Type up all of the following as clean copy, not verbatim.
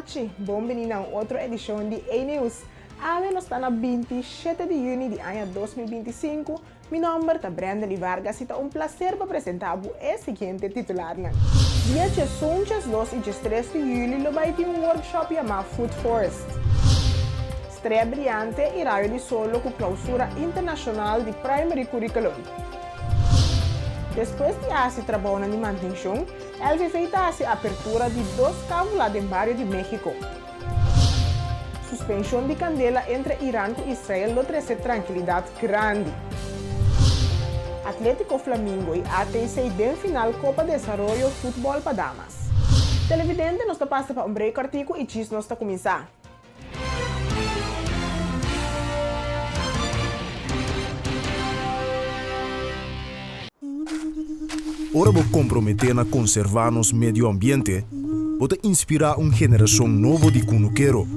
nochi. Bon bini na un otro edishon di A-News. Awe nos ta na 27 di yüni di aña 2025. Mi nòmber ta Brendely Vargas i ta un plaser pa presentá bo e siguiente titularnan. Dia 11, 12 i 13 di yüli lo bai tin un workshop yamá Food Forest. Strea briante i rayo di solo ku klousura internashonal di Primary Curriculum. Despues di a hasi trabounan di mantenshon, LVV ta hasi apertura di dos kávula den bario di Mexico. Suspenshon di kandela entre Iran ku Israel lo trese trankilidat grandi. Atletico Flamingo i ATC den final Kopa Desaroyo Futbòl pa Damas. Televidente nos ta pasa pa un break kòrtiku i djis nos ta kuminsá. Ora bo komprometé na konservá nos medio ambiente, bo ta inspirá un generashon nobo di kunukero.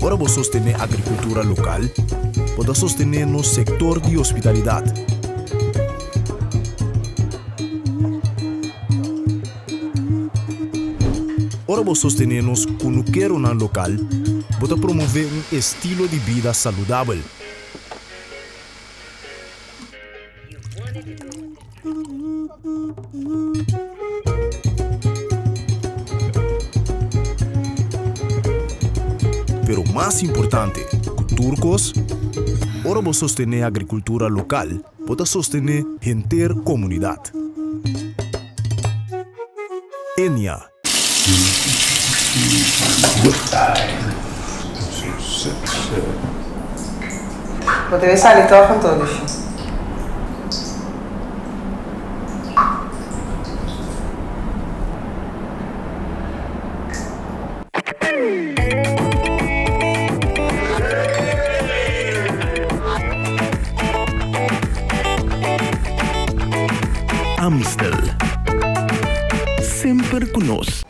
Ora bo sostené agrikultura lokal, bo ta sostené nos sektor di hospitalidat. Ora bo sostené nos kunukeronan lokal, bo ta promové un estilo di bida saludabel. Pero mas importante ku tur kos, ora bo sostené agrikultura lokal, bo ta sostené henter komunidat. Enia. Bo debe sali tòg anto, Lushi. Amstel. Semper cu nos.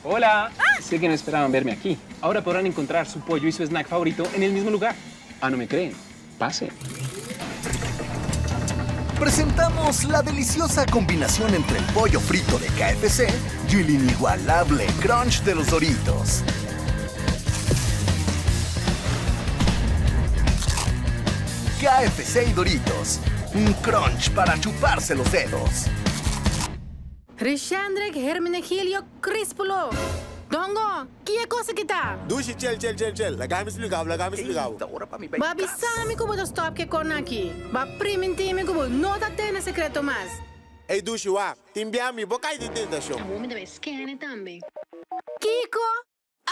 Hola! Sé que no esperaban verme aquí. Ahora podrán encontrar su pollo y su snack favorito en el mismo lugar. Ah, no me creen? Pasen. Presentamos la deliciosa combinación entre el pollo frito de KFC y el inigualable crunch de los Doritos. KFC y Doritos, un crunch para chuparse los dedos. Rishendrick Hermenegilio Crispulo, Dongo, ki e kos aki ta? Dushi, Chel, chel, chel, chel, laga mi splika bo, laga mi splika bo. Bo a bisa mi ku bo ta stòp ku e kòrnan aki. Bo a primintí mi ku bo no ta tene sekreto mas. Ey Dushi, wak, tin bia mi, bo kai den tentashon. Awor mi ta bai skène tambe. Kiko?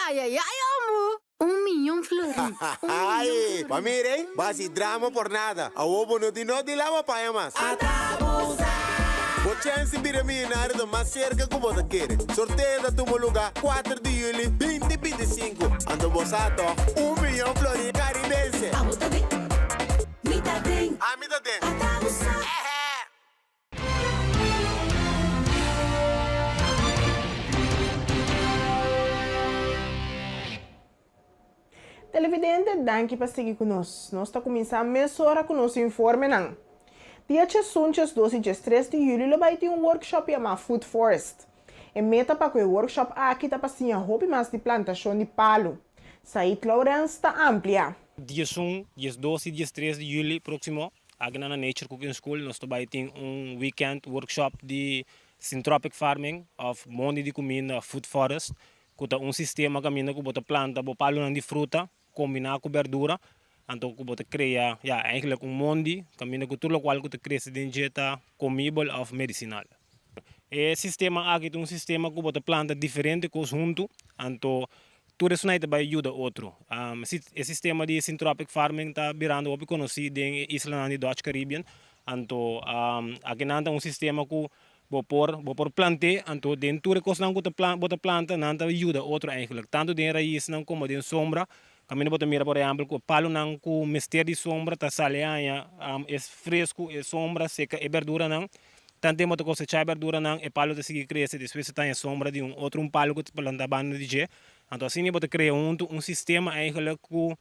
Ayayay ombu! Un miyon florin, un miyon florin. Pa mira ey, bo hasi drama por nada. Awor bo no tin no di laba paña mas. Bo chèns di bira miyonario ta mas serka ku bo ta kere. Sorteo ta tuma lugá kuater di yuli binti 25. Anto bo sa tòg, un miyon florin karibense. Abo ta den, mi ta den. Ami ta den. Ata bo sa. Ehe! Televidente, danki pa sigui ku nos. Nos ta kuminsá mesora ku nos informenan. Dia 11, 12 i 13 di yüli lo bai tin un workshop yamá Food Forest. E meta pa ku e workshop aki ta pa siña hopi mas di plantashon di palu. Said Lourens ta amplia. 11, 12 i 13 di yüli próksimo Aki na Nature Cooking School nos ta bai tin un weekend workshop di Syntropic Farming of mondi di kuminda, food forest, ku ta un sistema kaminda ku bo ta planta bo palunan di fruta kombiná ku berdura, anto ku bo ta krea, ya, eigenlijk un mondi kaminda ku tur lokual ku ta krese den dje ta komibel of medisinal. E sistema aki ta un sistema ku bo ta planta diferente kos huntu, anto Tur esun ta bai yuda otro. E sistema di syntropic farming ta birando hopi konosí den e islanan di Dutch Caribbean. Anto akinan ta un sistema ku bo por bo por plant'é, anto den tur e kosnan ku ta bo ta planta nan ta yuda otro eigenlijk. Tantu den raisnan komo den sombra. Kaminda bo ta mira por ehèmpel ku e palunan ku mester di sombra ta sali haña e fresku, e sombra seka e berduranan. Tanten bo ta kosechá e berduranan, e palu ta sigui krese, despues e ta haña sombra di un otro un palu ku ta plantá banda di dje. Anto asina bo ta krea huntu un sistema eigenlijk ku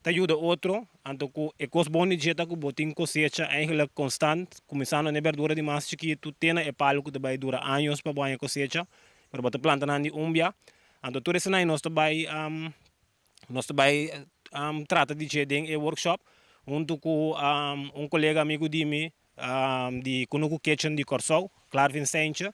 ta yuda otro, anto ku e kos bon di dje ta ku bo tin kosecha eigenlijk konstant, kuminsando na e berdura di mas chikitu te na e palu ku ta bai dura años pa bo haña kosecha, pero bo ta planta nan di un bia. Anto tur esnan nos ta bai nos ta bai trata di dje den e workshop huntu ku un kolega amigu di mi di Kunuku Kitchen di Kòrsou, Clarvin Seintje.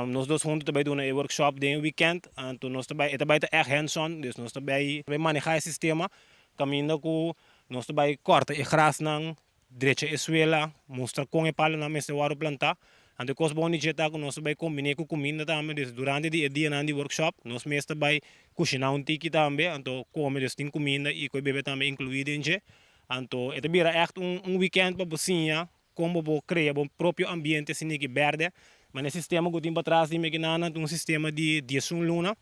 Nos dos huntu ta bai duna e workshop den e weekend. Anto nos ta bai, e ta bai ta ègt hands on, dus nos ta bai manehá e sistema kaminda ku nos ta bai kòrta e grasnan, drecha e suela, mustra kon e palunan mester wòrdu plantá. Anto e kos bon di dje ta ku nos ta bai kombiné ku kuminda tambe, dus durante di e dianan di workshop nos mes ta bai kushiná un tiki tambe, anto kome, dus tin kuminda i koe bebe tambe inkluí den dje. Anto e ta bira ègt un un weekend pa bo siña kon bo por krea bo propio ambiente siniki bèrdè. Ma n'e sistema ku tin patras di mi kinan ta un sistema di diesun luna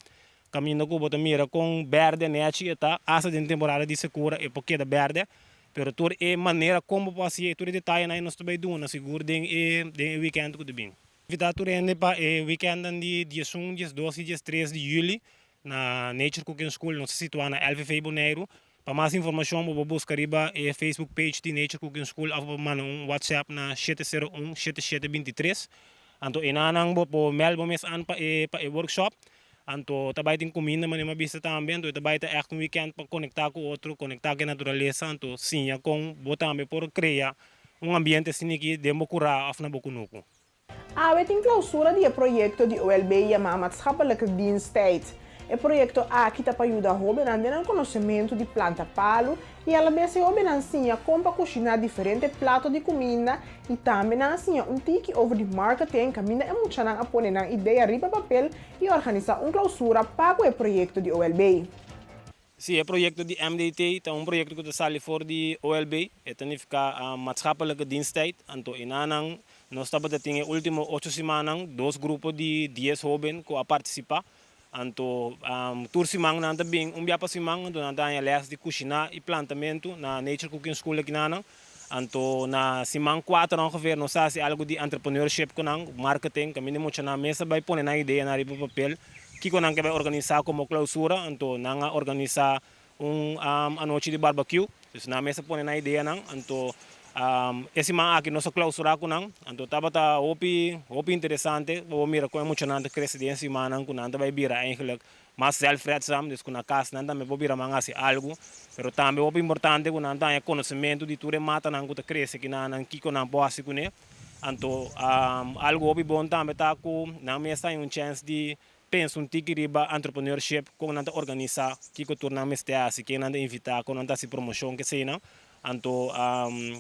kaminda ku bo ta mira kon bèrdè nèchi e ta asta den temporada di sekura e por keda bèrdè. Pero tur e manera kon bo por hasié tur e detayenan nos ta bai duna sigur den e den e weekend ku ta bin. Invitá tur hende pa e weekendnan di 11, 12 i 13 di yüli na Nature Cooking School. Nos ta situá na LVV Boneiru. Pa mas informashon bo por buska riba e Facebook page di Nature Cooking School òf bo por manda un WhatsApp na 701 77 23. Anto enanan bo por mèld bo mes an pa e pa e workshop. Anto ta bai tin kuminda manera mi a bisa tambe. Anto e ta bai ta ègt un weekend pa konektá ku otro, konektá ku e naturalesa. Anto siña kon bo tambe por krea un ambiente asina aki den bo kurá òf na bo kunuku. Awe tin klausura di e proyekto di OLB yamá Maatschappelijke Diensttijd. E proyekto aki ta pa yuda hóbennan den nan konosementu di planta palu i alabes e hóbennan siña kon pa kushiná diferente plato di kuminda i tambe nan a siña un tiki over di marketing kaminda e muchanan a pone nan idea riba papel i organisá un klausura pa ku e proyekto di OLB. Sí, e proyekto di MDT ta un proyekto ku ta sali for di OLB. E ta nifiká Maatschappelijke Diensttijd. Anto enanan nos tabata tin e último ocho simannan dos grupo di dies hóben ku a partisipá. Anto tur siman nan ta bin un bia pa siman, anto nan ta haña lès di kushiná i plantamentu na Nature Cooking School akinanan. Anto na siman kuater ongeveer nos a hasi algu di entrepreneurship ku nan, marketing, kaminda muchanan mes a bai pone nan ideanan riba papel. Kiko nan ke bai organisá komo klausura, anto nan a organisá un anochi di barbakiu. Dus nan mes a pone nan ideanan, anto e siman aki nos a klausurá ku nan. Anto tabata hopi, hopi interesante pa bo mira kon e muchanan ta krese den e simannan ku nan ta bai bira eigenlijk mas zelfredzaam, dus ku na kas nan tambe por bira man hasi algu. Pero tambe hopi importante ku nan ta haña konosementu di tur e matanan ku ta krese aki nan, kiko nan por hasi kuné. Anto algu hopi bon tambe ta ku nan mes ta haña un chèns di pensa un tiki riba entrepreneurship, kon nan ta organisá, kiko tur nan mester hasi, ken nan ta invitá, kon nan ta hasi promoshon, keseinan. Anto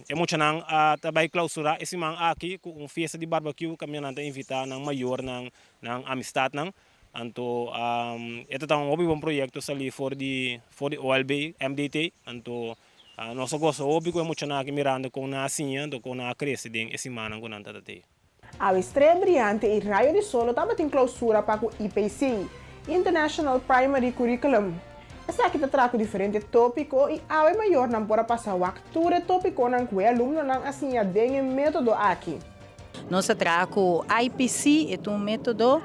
e muchanan a ta bai klausurá e siman aki ku un fiesta di barbakiu kaminda nan ta invitá nan mayornan, nan amistatnan. Anto e ta ta un hopi bon proyekto salí for di for di OLB, MDT. Anto Nos a gosa hopi ku e muchanan aki mirando kon nan a siña anto kon nan a krese den e simannan ku nan ta ta. Awe strea briante i rayo di solo tabatin klousura pa ku IPC, International Primary Curriculum. Esaki ta traha ku diferente tópiko i awe mayornan por a pasa wak tur e tópikonan ku e alumnonan a siña den e método aki. Nos a traha ku IPC, e ta un método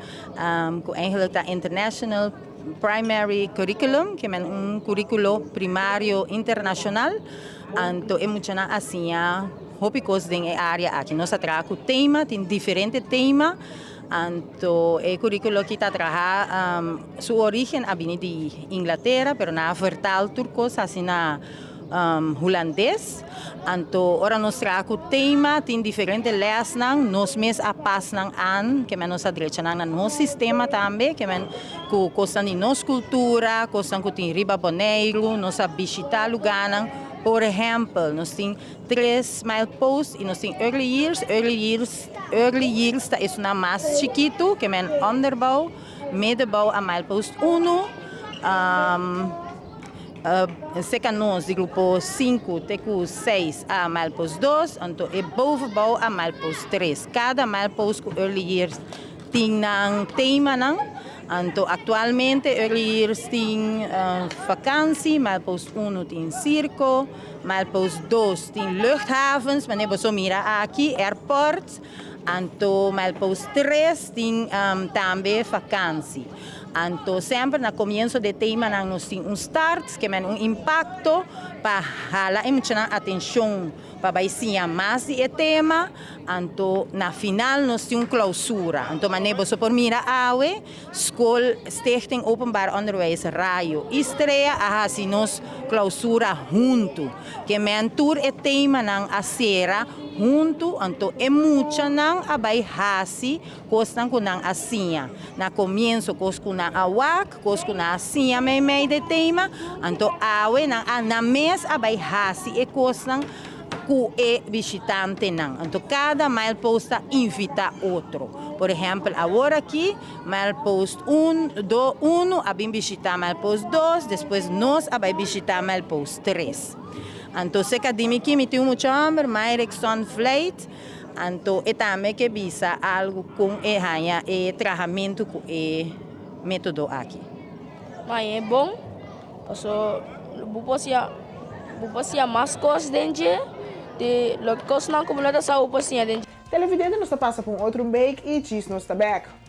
ku eigenlijk ta International Primary Curriculum, ke men un kuríkulo primario internashonal. Anto e muchanan a siña hopi kos den e área aki. Nos a traha ku tema, tin diferente tema. Anto e kuríkulo aki ta traha, su orígen a bini di Inglatera, pero nan a vertaal tur kos hasi na Hulandes. Anto ora nos traha ku tema tin diferente lèsnan, nos mes a pas nan an, ke men nos a drecha nan na nos sistema tambe, ke men ku kosnan di nos kultura, kosnan ku tin riba Boneiru, nos a bishita lugánan. Por ehèmpel, nos tin tres milepost i nos tin early years, early years, early years ta esunnan mas chikitu, ke men onderbouw, middenbouw a milepost unu. Seka nos di grupo sinku te ku seis a milepost dos, anto e bovenbouw a milepost tres. Kada milepost ku early years tin nan temanan, anto aktualmente early years tin vakansi, milepost unu tin sirko, milepost dos tin luchthavens, manera boso mira aki, airport, anto milepost tres tin tambe vakansi. Anto semper na komienso di e temanan nos tin un start, ke men un impakto pa hala e muchanan atenshon pa bai siña mas di e tema. Anto na final nos tin un klousura. Anto manera boso por mira awe, Skol Stichting Openbaar Onderwijs Rayo i Strea a hasi nos klousura huntu. Ke men tur e temanan a sera huntu, anto e muchanan a bai hasi kosnan ku nan a siña na komienso, kos ku nan a wak, kos ku nan a siña meimei di e tema, anto awe nan a nan mes a bai hasi e kosnan ku e bishitantenan. Anto kada milepost ta invitá otro. Por ehèmpel awor aki milepost un, do, unu a bin bishitá milepost dos, despues nos a bai bishitá milepost tres. Anto serka di mi ki mi tin un mucha hòmber, Myrickson Vlijt, anto e tambe ke bisa algu kon e haña e trahamentu ku e método aki. Maña e bon, paso bo por siña bo por siña mas kos den dje di loke kosnan ku bo no ta sa bo por siña den dje. Televidente nos ta pasa pa un otro break y djis nos ta bek.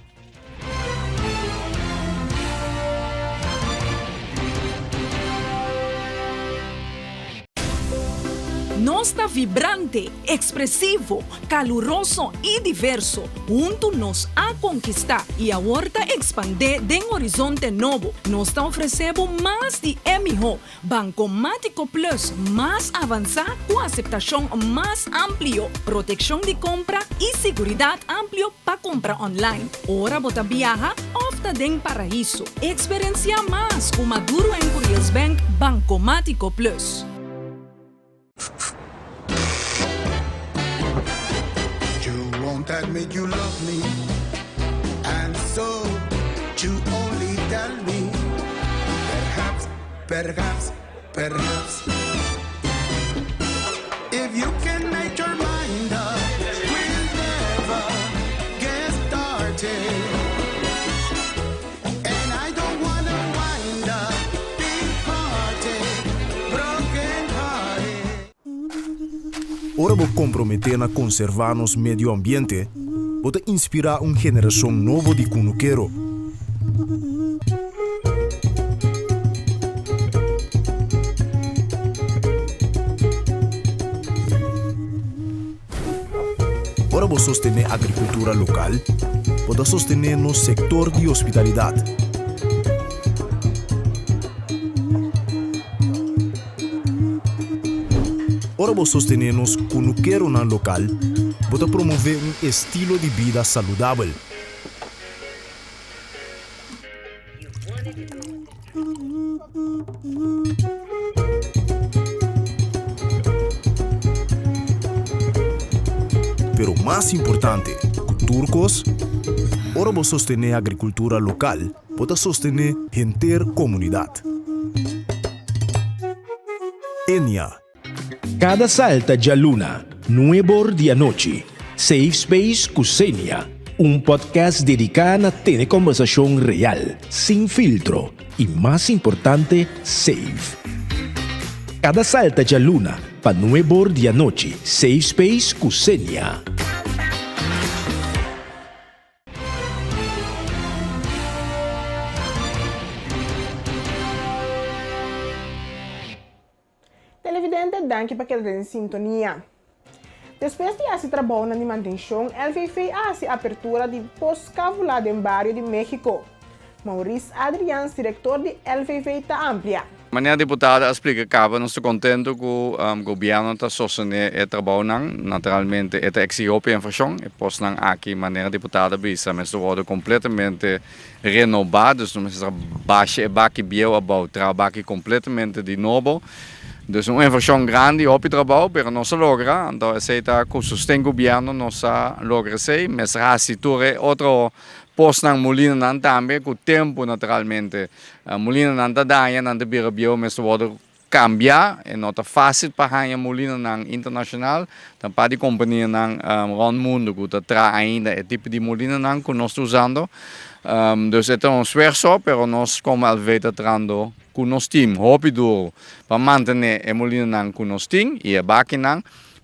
Nos ta vibrante, ekspresivo, kaluroso i diverso. Huntu nos a konkistá i awor ta ekspandé den horizonte nobo. Nos ta ofresé bo mas di e mihó. Bankomátiko Plus mas avansá ku aseptashon mas amplio, protekshon di kompra i siguridat amplio pa kumpra online, ora bo ta biaha òf ta den paraiso. Eksperensiá mas ku Maduro en Curiels Bank Bankomátiko Plus. You won't admit you love me And so you only tell me Perhaps, perhaps, perhaps If you can make your mind up We'll never get started And I don't wanna wind up Departed, broken hearted Ora bo komprometé na konservá nos medio ambiente, bo ta inspirá un generashon nobo di kunukero. Ora bo sostené agrikultura lokal, bo ta sostené nos sektor di hospitalidat. Ora bo sostené nos kunukeronan lokal, bo ta promové un estilo di bida saludabel. Pero mas importante ku tur kos, ora bo sostené agrikultura lokal, bo ta sostené henter komunidat. Enia. Kada salta djaluna, nuebor di anochi, Safe Space ku Xenia, un podcast dediká na tene kòmbersashon real, sin filtro i mas importante, safe. Kada salta djaluna pa nuebor di anochi, Safe Space ku Xenia. Televidente danki pa keda den sintonia. Despues di hasi trabounan di mantenshon, LVV a hasi apertura di Pos Kavula den bario di Mexico. Maurice Adriaans, direktor di LVV ta amplia. Manera diputado a splika kaba nos ta kontentu ku gobièrnu ta sostené e trabounan. Naturalmente e ta eksigi hopi invershon. E posnan aki manera diputado a bisa mester wòrdu kompletamente renobá. Dus nos mester basha e baki bieu abou, traha baki kompletamente di nobo. Dus un invershon grandi, hopi trabou, pero nos a logra. Anto esei ta ku sosten gobièrnu nos a logra esei. Mester hasi tur e otro posnan, mulinanan tambe ku tempu naturalmente. Mulinanan ta daña, nan ta bira bieu, mester wòrdu kambia. E no ta fásil pa haña mulinanan internashonal. Ta un par di kompanianan rònt mundu ku ta traha ainda e tipo di mulinanan ku nos ta usando. Dus e ta un swerso, pero nos komo LV ta trahando ku nos tim hopi duru pa mantené e mulinanan ku nos tin i e bakinan.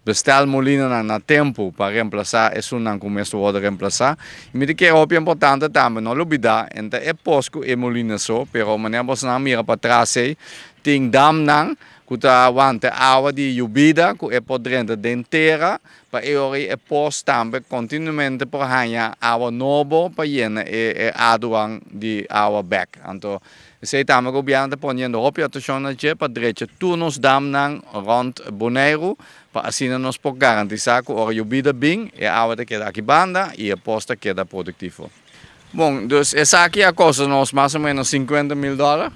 Bestel molinanan na tempu pa remplasá esunnan ku mester wòrdu remplasá. I mi ta kere hopi importante tambe no lubidá en ta e pos ku e molina so, pero manera bosonan a mira patras ei, tin damnan ku ta wanta awa di yubida ku e por drenta den tera pa e ora ei e pos tambe kontinuamente por haña awa nobo pa yena e aduan di awa bèk. Anto Esei tambe gobièrnu ta poniendo hopi atenshon na dje pa drecha tur nos damnan rònt Boneiru pa asina nos por garantisá ku ora yobida bin e awa ta keda aki banda i e pos ta keda produktivo. Bon, dus esaki a kosta nos mas o ménos sinkuenta mil dòler,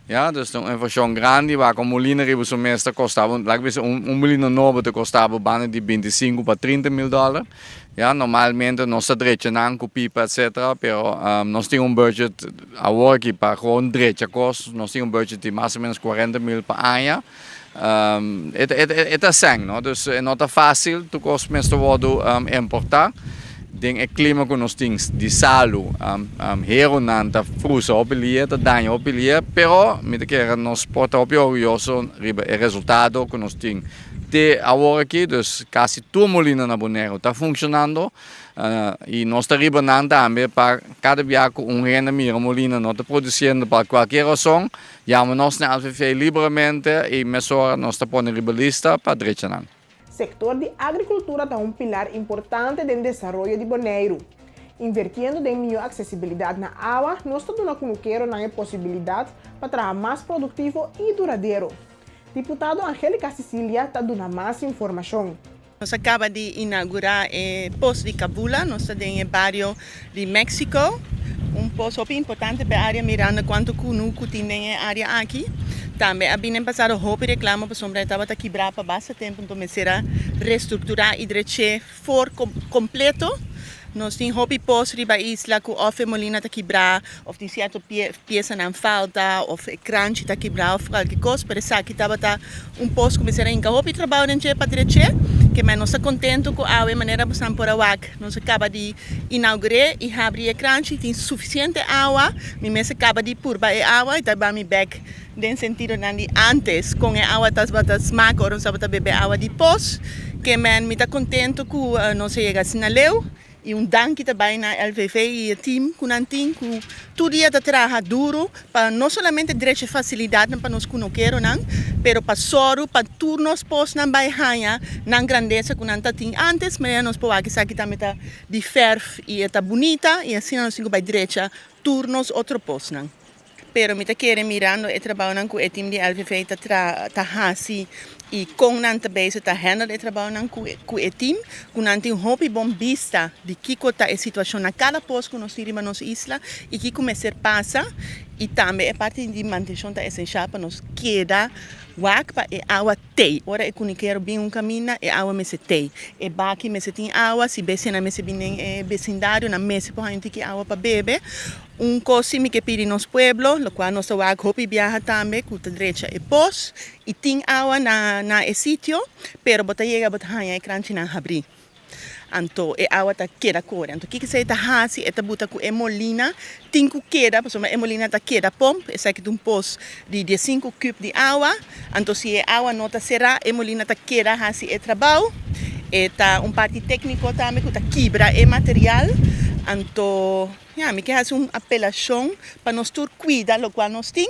ya, dus ta un invershon grandi wak un molina riba su mes ta kosta bo, laga bisa un molina nobo ta kosta bo banda di bintisingu pa trinta mil dòler. Ya, normalmente nos ta drecha nan ku pipa etcetera, pero nos tin un budget awor aki pa gewoon drecha kos, nos tin un budget di mas o menos cuarenta mil pa aña. E ta e ta sèn no, dus e no ta fácil, tur kos mester wòrdu importá. Den e klima ku nos tin di salu, herunan ta frusa hopi lia, ta daña hopi lia, pero mi ta kere nos por ta hopi orguyoso riba e resultado ku nos tin. Te awor aki dus kasi tur molina na Boneiru ta funshonando i nos ta riba nan tambe pa kada bia ku un hende mira molina no ta produsiendo pa kualkier rason yama nos na LVV libremente i mesora nos ta pone riba lista pa drecha nan. Sektor di agrikultura ta un pilar importante den desaroyo di Boneiru. Invertiendo den mihó aksesibilidat na awa nos ta duna kunukeronan e posibilidat pa traha mas produktivo i duradero. Diputado Angelica Cicilia ta duna mas informashon. Nos a kaba di inaugurá e pos di Kabula, nos ta den e bario di Mexico, un pos hopi importante pa e área mirando kuantu kunuku tin den e área aki. Tambe a bini en pasado hopi reklamo pasobra e tabata kibrá pa basta tempu, enton mester a restrukturá i drech'é for kompleto. Nos tin hopi pos riba isla ku òf e molina ta kibrá òf tin sierto piesanan falta òf e kranchi ta kibrá òf kualke kos, pero esaki tabata un pos ku mester a hinka hopi trabou den dje pa drech'é. Ke men nos ta kontentu ku awe manera bosan por a wak nos a kaba di inaugur'é i habri e kranchi, tin sufisiente awa, mi mes a kaba di purba e awa i ta ba mi bèk Den sentidonan di antes, kon e awa tabata smak ora nos tabata bebe awa di pos. Ke men mi ta kontentu ku nos a yega asina leu i un danki ta bai na LVV i e team ku nan tin ku tur dia ta traha duru pa no solamente drecha e fasilidatnan pa nos kunokeronan, pero pa sòru pa tur nos posnan bai haña nan grandesa ku nan ta tin antes. Manera nos por wak esaki tambe ta di fèrf i e ta bunita i asina nos tin ku bai drecha tur nos otro posnan. Pero mi ta kere mirando e trabounan ku e tim di LVV ta tra ta hasi i kon nan ta bezig ta handle e trabounan ku ku e tim, ku nan tin hopi bon bista di kiko ta e situashon na kada pos ku nos tin riba nos isla i kiko mester pasa i tambe e parti di mantenshon ta esenshal pa nos keda wak pa e awa tei. Ora e kunikero bin un kaminda e awa mester tei. E baki mester tin awa, si bestianan mester bin den e besindario nan mester por haña un tiki awa pa bebe. Un kos si mi ke pidi nos pueblo, lokual nos ta wak hopi biaha tambe, ku ta drecha e pos i tin awa na na e sitio, pero bo ta yega bo ta haña e kranchinan habrí. Anto e awa ta keda kore. Anto kiko esei ta hasi? E ta buta ku e molina tin ku keda, pasobra e molina ta keda pomp, esaki ta un pos di diesinku kub di awa, anto si e awa no ta será e molina ta keda hasi e trabou. E ta un parti tékniko tambe ku ta kibra e material, anto. Ya, mi ke hasi un apelashon pa nos tur kuida lokual nos tin,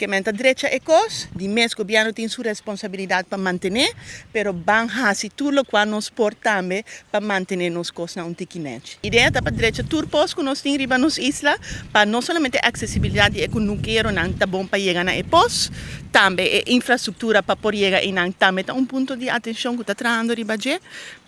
ke men ta drecha e kos, di mes gobièrnu tin su responsabilidat pa mantené, pero ban hasi tur lokual nos por tambe pa mantené nos kosnan un tiki nèchi. Idea ta pa drecha tur pos ku nos tin riba nos isla, pa no solamente aksesibilidat di e kunukeronan ta bon pa yega na e pos, tambe e infrastruktura pa por yega einan tambe ta un punto di atenshon ku ta trahando riba dje.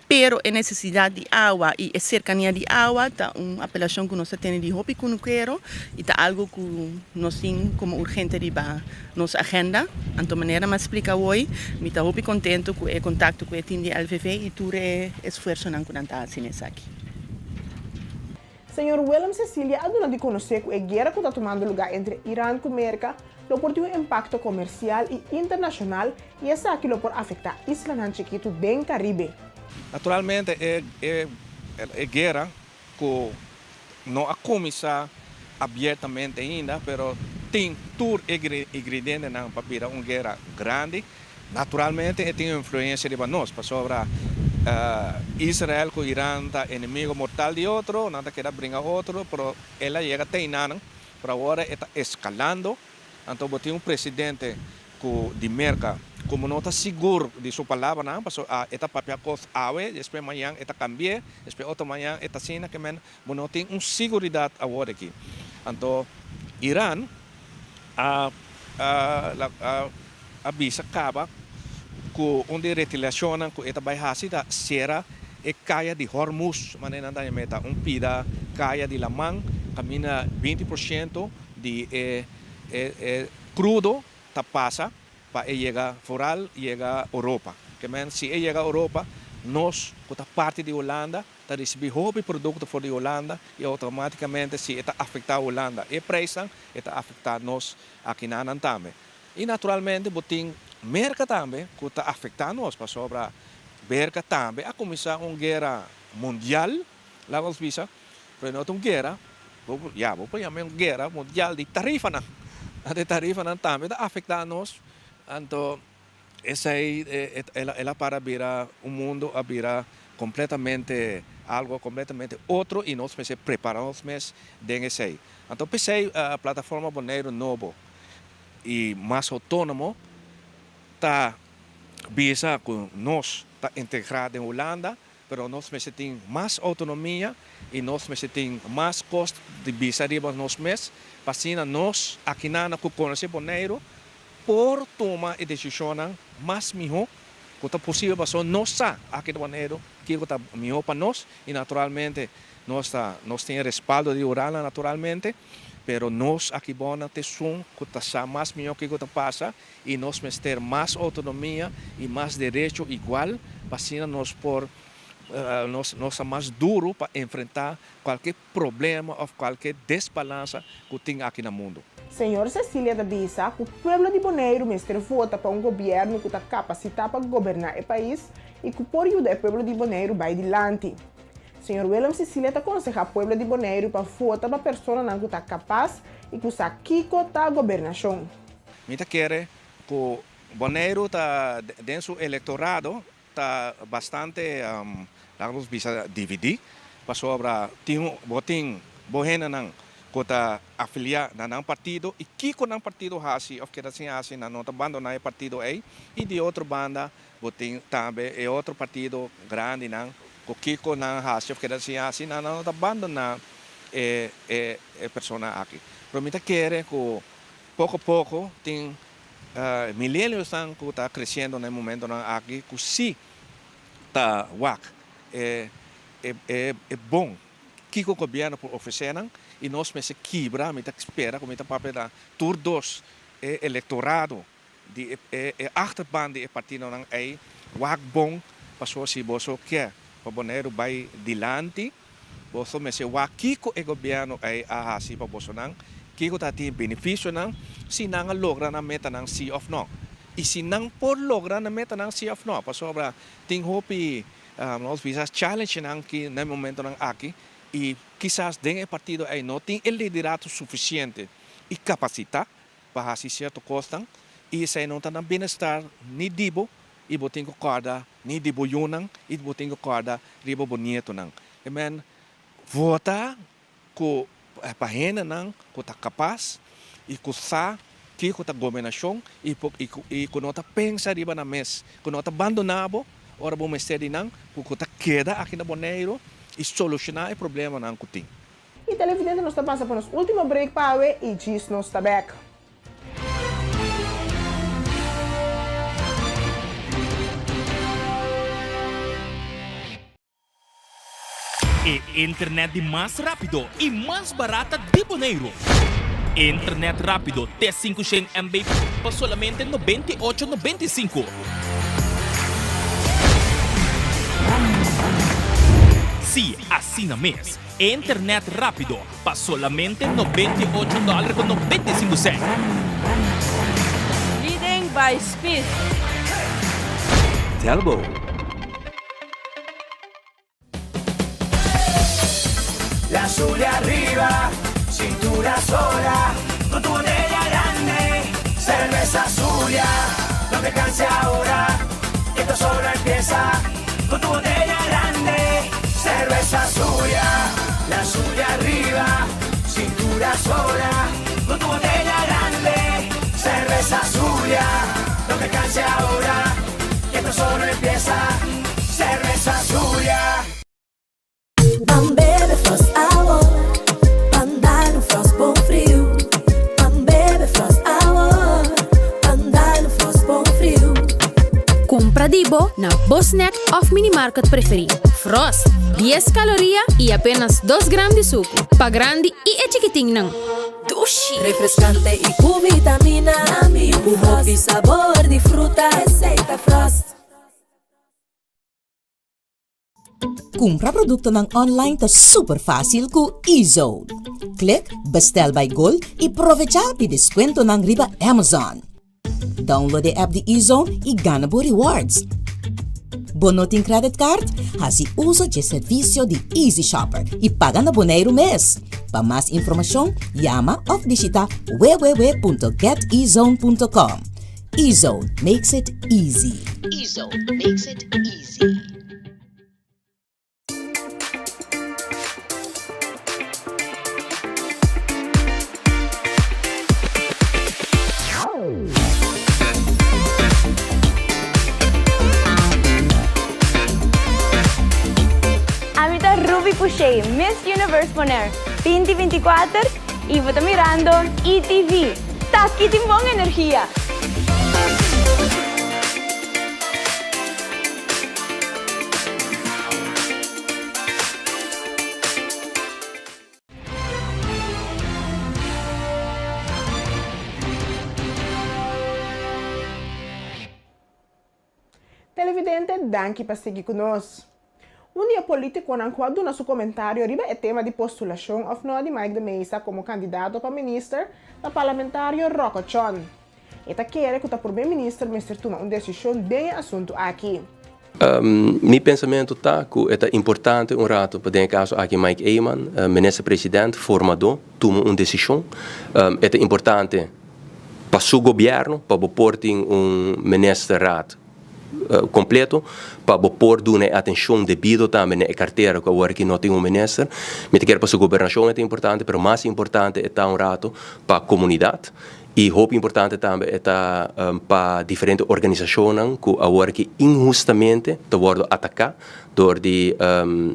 Pero e nesesidat di awa i e serkania di awa ta un apelashon ku nos ta tene di hopi kunukero i ta algu ku nos tin komo urgente riba nos agenda. Anto manera mi a splika awoi, mi ta hopi kontentu ku e kontakto ku e tin di LVV i tur e esfuersonan ku nan ta hasi na esaki. Señor Willem Cecilia a duna di konosé ku e guera ku ta tumando lugá entre Iran ku Merka lo por tin un impakto komersial i internashonal i esaki lo por afektá islanan chikitu den Karibe. Naturalmente e e guera ku no a kuminsá abiertamente ainda pero tin tur e ingredientenan pa bira un guera grandi. Naturalmente e tin un influensia riba nos pasobra. Israel ku Iran ta enemigo mortal di otro, nan ta keda bringa otro, pero el a yega te einan, pero awor e ta eskalando. Anto bo tin un presidente ku di Merka komo no ta sigur di su palabranan, pasobra e ta papia kos awe, despues mañan e ta kambi'é, despues otro mañan e ta asina, ke men bo no tin un siguridat awor aki. Anto Iran a a bisa kaba ku un di e retaliashonnan ku e ta bai hasi ta sera e kaya di Hormuz, manera nan ta yam'é, ta un pida kaya di laman kaminda 20 por shento di e e crudo ta pasa pa e yega vooral yega Europa. Ke men si e yega Europa nos ku ta parti di Hulanda ta ricibi hopi producto for di Hulanda y automaticamente si e ta afecta Hulanda e prijsnan e ta afecta nos akinanan tambe. Y naturalmente bo tin Merca tambe ku ta afecta nos pasobra Merca tambe a cuminsa un guera mundial Laga nos bisa, pero no ta un guera, bo ya bo por yama un guera mundial di tarifanan. Anto e tarifanan tambe ta afecta nos, anto esey el a para bira un mundo a bira completamente algo completamente otro y nos mester prepara nos mes den esey. Anto p'esey Plataforma Boneiru Nobo y mas autonomo ta bisa cu nos ta integra den Hulanda, Pero nos mester tin mas autonomia y nos mester tin mas cos di bisa riba nos mes pa asina nos akinana cu conoce Boneiru por tuma e decisionnan mas miho cu ta posibel pasobra nos sa aki na Boneiru kico ta miho pa nos y naturalmente nos ta nos tin e respaldo di Uralnan naturalmente pero nos aki Bona ta esun cu ta sa mas miho kico ta pasa y nos mester mas autonomia y mas derecho igual pa asina nos por nos nos ta mas duro pa enfrenta cualke problema of cualke desbalansa cu tin aki na mundo. Señor Cecilia ta bisa cu pueblo di Boneiru mester vota pa un gobierno cu ta capacita pa goberna e pais y cu por yuda e pueblo di Boneiru bay dilanti. Señor Willem Cecilia ta conseha pueblo di Boneiru pa vota pa personanan cu ta capaz y cu sa kico ta gobernacion. Mi ta kere ku Boneiru ta den su elektorado ta bastante laga nos bisa dividí pasobra tin bo tin bo hendenan ku ta afiliá na nan partido i kiko nan partido hasi òf keda sin hasi nan no ta bandoná e partido ei i di otro banda bo tin tambe e otro partido grandinan ku kiko nan hasi òf keda sin hasi nan no ta bandoná e e persona aki pero mi ta kere ku Poko poko tin millennialsnan ku ta kresiendo na e momentonan aki ku si ta wak e e bon kiko gobièrnu por ofresé nan i nos mester kibra, mi ta spera ku mi ta papia na tur dos e elektorado di e e achterban di e partidonan ei wak bon pasobra si boso ke pa Boneiru bai dilanti. Boso mester wak kiko e gobièrnu ei a hasi pa bosonan, kiko ta tin benefisionan, si nan a logra nan metanan si òf nò. I si nan por logra nan metanan si òf nò, pasobra tin hopi nos bisa challengenan ki na e momentonan aki i kisas den e partido ei no tin e liderato sufisiente i kapasitá pa hasi sierto kosnan i esei no ta na bienestar ni di bo i bo tin ku kòrda ni di bo yunan i bo tin ku kòrda riba bo nietonan. Amen. Vota ku pa hendenan ku ta kapas i ku sa kiko ta gobernashon i i ku no ta pensa riba nan mes, ku no ta bandoná bo ora bo mester di nan, ku ta keda aki na Boneiru i solushoná e problemanan ku tin. I televidente nos ta pasa pa nos ultimo break pa awe i djis nos ta bek. E internet di mas rápido i mas barata di Boneiru. Internet rápido te 500 MB pa solamente 98,95. Sí, asina mes. Internet rápido pa solamente 98 dòler ku 95 sènt. Leading by speed. Telbo. La Zulia arriba, cintura sola, con tu botella grande, cerveza Zulia, no te canses ahora, que esto solo empieza. Con tu botella grande. Cerveza suya, la suya arriba, cintura sola. Con tu botella grande. Cerveza suya, no te canse ahora, que esto solo empieza. Cerveza suya. Ban bebe Frost awor, ban dal un Frost bon friu. Ban bebe Frost awor, ban dal un Frost bon friu. Kumpra di bo na bo snack òf minimarket preferí. Frost, dies kaloria i apenas dos gram di suku. Pa grandi i e chikitinnan. Dushi! Refrescante y cu vitamina. Cu hopi sabor di fruta. Esey ta Frost. Kumpra produktonan online ta super fásil ku eZone. Klik Bestel by Gold i provechá di deskuentonan riba Amazon. Download e app di eZone i gana bo rewards. Bo no tin credit card? Hasi uso dje servisio di Easy Shopper i paga na Boneiru mes. Pa mas informashon, yama òf bishitá www.getezone.com. Ezone makes it easy. Ezone makes it easy. Ami ta Ruby Pouchet, Miss Universe Bonaire 2024 y bo ta mirando ETV. Taki tin bon energia! Televidente, danki pa sigui ku nos. Un di e politikonan ku a duna su komentario riba e tema di postulashon òf no di Mike de Meza komo kandidato pa minister ta parlamentario Rocco Tjon. E ta kere ku ta prome minister mester tuma un desishon den e asuntu aki. Mi pensamentu ta ku e ta importante un ratu pa den e kaso aki Mike Eman, minister president, formadó, tuma un desishon. E ta importante pa su gobièrnu pa bo por tin un ministerraad kompleto, pa bo por duna e atenshon debido tambe na e kartera ku awor aki no tin un minister. Mi ta kere pa su gobernashon e ta importante, pero mas importante e ta un ratu pa komunidat. I hopi importante tambe e ta pa diferente organisashonnan ku awor aki inhustamente ta wòrdu ataká dor di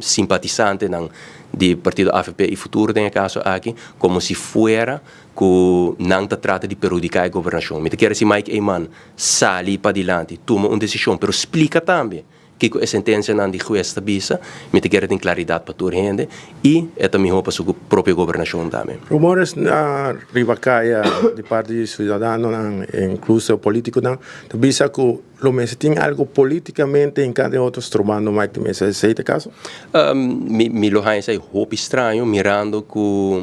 simpatisantenan di partido avp i Futuro den e kaso aki, komo si fuera ku nan ta trata di perhudiká e gobernashon. Mi ta kere si Mike Eman sali padilanti, tuma un desishon, pero splika tambe Kiko e sentensianan di hues ta bisa? Mi ta kere tin klaridat pa tur hende i e ta mihó pa su propio gobernashon tambe. Rumores na riba kaya di parti di siudadanonan e inkluso politikonan ta bisa ku lo mester tin algu politikamente hinká den otro strobando Mike de Meza. Esei ta e kaso? Mi lo haña esei hopi straño mirando ku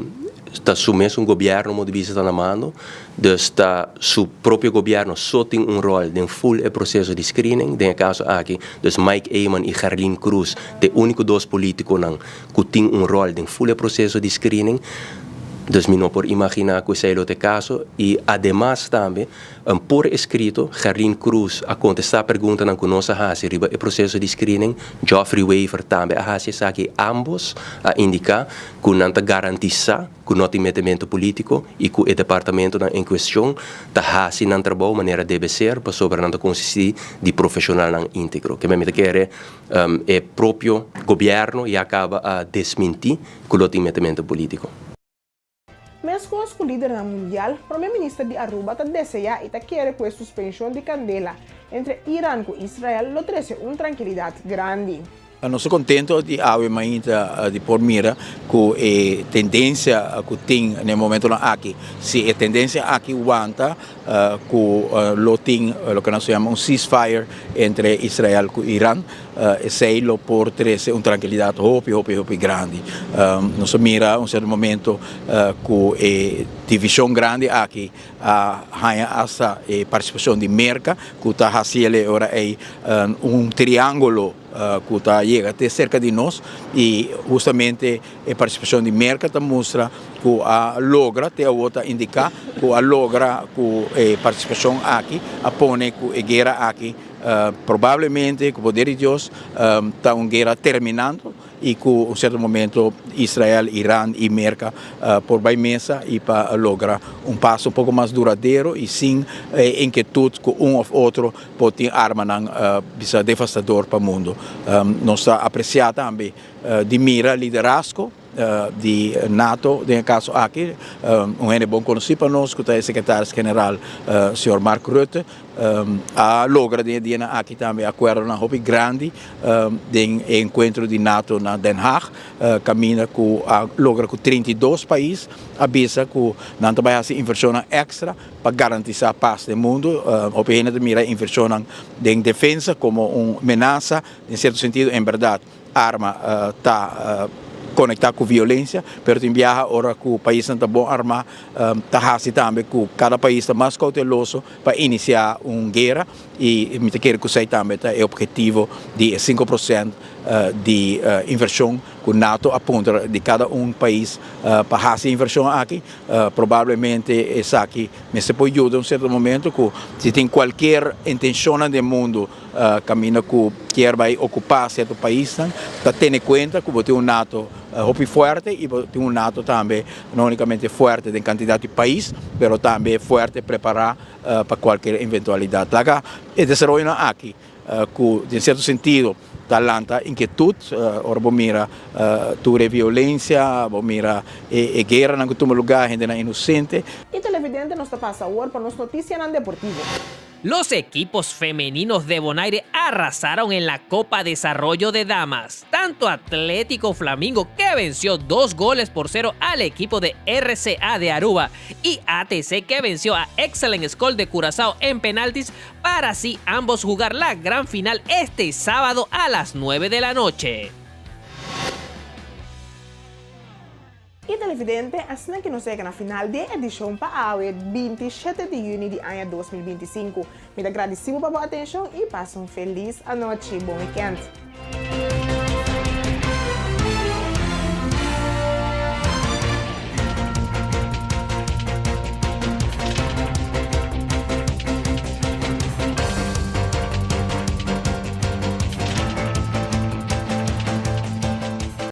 ta su mesun gobièrnu mo di bisa ta na mando. Dus ta su propio gobierno so tin un rol den full e proceso di screening, den e caso aki, dus Mike Eman y Gerlien Croes t'e unico dos politiconan cu tin un rol den full e proceso di screening. Dus mi no por imagina cu esey lo t'e caso y ademas tambe por escrito Gerlien Croes a contesta preguntanan cu nos a haci riba e proceso di screening, Geoffrey Wever tambe a haci esaki, ambos a indica cu nan ta garantisa ku no tin metementu polítiko i ku e departamentonan en kuestion ta hasi nan trabou manera debe ser pasobra nan ta konsistí di profeshonalnan íntegro. Ke mi ta kere e propio gobièrnu ya kaba a desmintí ku lo tin metementu polítiko. Meskos ku lidernan mundial, Prome Minister di Aruba ta deseá i ta kere ku e suspenshon di kandela entre Iran ku Israel lo trese un trankilidat grandi. Nos ta contento di awe mainta di por mira cu e tendencia cu tin na e momentonan aki, si e tendencia aki wanta cu lo tin loke nos ta yama un ceasefire entre Israel cu Iran, esey lo por trece un trankilidad hopi hopi hopi grandi. Nos a mira un cierto momento cu e division grandi aki a haña hasta e participacion di Merca cu ta haci el e ora ey un triangulo. ku ta yega te serka di nos i hustamente e partisipashon di Merka ta mustra ku a logra, te awor ta indiká ku a logra ku e partisipashon aki a pone ku e guera aki probablemente ku poder di Dios ta un guera terminando i ku un sierto momento Israel, Iran i Merka por bai mesa i pa logra un pas un poko mas duradero i sin e inkietut ku un òf otro por tin armanan bisa devastador pa mundu. Nos ta apresiá tambe di mira liderazgo di nato den e kaso aki, un hende bon konosí pa nos ku ta e sekretaris general señor Mark Rutte a logra den e dianan aki tambe akuerdonan hopi grandi den e enkuentro di nato na Den Haag kaminda ku a logra ku 32 pais a bisa ku nan ta bai hasi invershonnan èkstra pa garantisá pas den mundu. Hopi hende ta mira invershonnan den defensa komo un menasa den sierto sentido en bèrdat arma ta konektá ku violensia, pero tin biaha ora ku paisnan ta bon armá ta hasi tambe ku kada pais ta mas kouteloso pa inisiá un guera i mi ta kere ku esei tambe ta e ophetivo di e sinku prosènt di invershon ku nato a puntra di kada un pais pa hasi e invershon aki. Probablemente esaki mester por yuda un sierto momento ku si tin kualkier intenshonnan den mundu Kaminda ku kier bai okupá sierto paisnan ta tene kuenta ku bo tin un nato hopi fuerte i bo tin un nato tambe no únikamente fuerte den kantidat di pais pero tambe fuerte prepará pa kualkier eventualidat. Laga e desaroyonan aki ku den sierto sentido ta lanta inkietut ora bo mira tur e violensia, bo mira e gueranan ku tuma lugá, hendenan inosente. I televidente nos ta pasa awor pa nos notisianan deportivo. Los equipos femeninos de Bonaire arrasaron en la Copa Desarrollo de Damas. Tanto Atlético Flamingo, que venció dos goles por cero al equipo de RCA de Aruba, y ATC, que venció a Excellent School de Curazao en penaltis, para así ambos jugar la gran final este sábado a las 9 de la noche. I televidente, asina ki nos yega na final di e edishon pa awe, 27 di yüni di aña 2025. Mi ta gradisi bo pa bo atenshon i pasa un felis anochi. Bon wikènt!